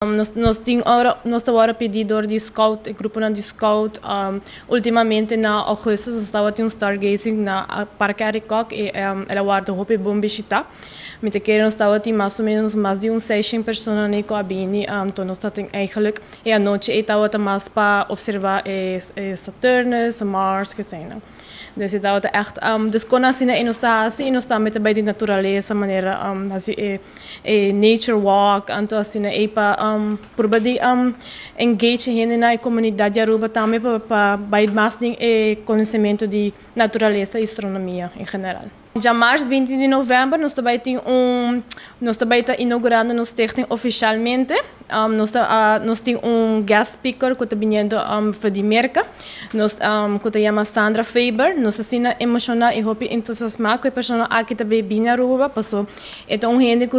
Nos tin ora nos ta wòrdu pidi dor di scout, e gruponan di scout. Ultimamente na augustus nos tabatin un stargazing na Parke Arikok i el a wòrdu hopi bon bishitá. Mi ta kere nos tabatin mas o menos mas di un seishent persona nei ku a bini. Anto nos tabatin eigenlijk e anochi ei tabata mas pa opservá e Saturnus, Mars, keseinan. Dus e tabata ègt, dus kon asina ei nos ta hasi i nos tambe ta bai den naturalesa manera hasi e e nature walk anto asina ei pa purba di engage e hende na e komunidat di Aruba tambe pa pa bai mas den e konosementu di naturalesa i astronomia en general. Djamars 20 di novèmber nos ta bai tin un nos ta bai ta inougurando nos stichting ofishalmente. Nos ta nos tin un guest speaker ku ta biniendo for di Merka nos ku ta yama Sandra Faber. Nos asina emoshoná i hopi entusiasmá ku e persona aki ta bai bini Aruba paso e ta un hende ku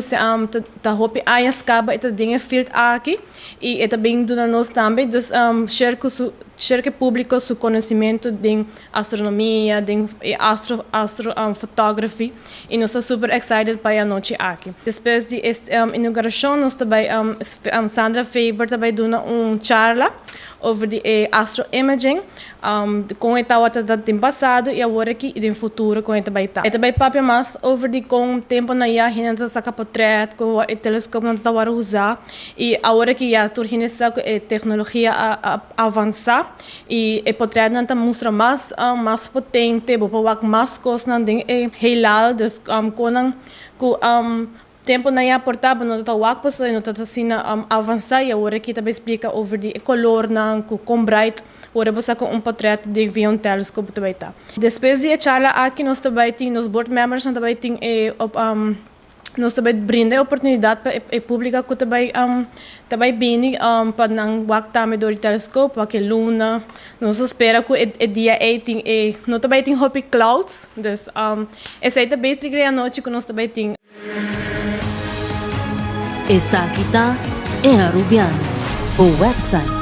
ta hopi añas kaba e ta den e field aki i e ta bin duna nos tambe dus share ku su share ku e públiko su konosimentu den astronomia, den e astro astro photography i nos ta super excited pa e anochi aki. Despues di e inauguracion nos ta bai Sandra Faber ta bai duna un charla over di e astro imaging, con e tawata ta den pasado i awor aki i den futuro con e ta bai ta. E ta bai papia mas over di con temponan ya hende ta saca potret, con e telescoopnan ta worde usa i awor aki ya tur hende sa cu e tecnologia a avansa. I e potretnan ta mustra mas mas potente, bo por wak mas kosnan den e heelal, dus konan ku temponan ya por ta bo no ta wak pasobra e no ta asina avansá i awor aki ta bai splika over di e kolornan ku kon bright ora bo saka un potret den via un telescope ta bai ta. Despues di e charla aki nos ta bai tin nos board membersnan ta bai tin e Nos ta bai brinda e oportunidat pa e públika ku ta bai ta bai bini pa nan wak tambe dor di teleskop, wak e luna. Nos ta spera ku e dia ei tin e no ta bai tin hopi clouds, dus esei ta basically e anochi ku nos ta bai tin. Esaki ta E Arubiano, bo website.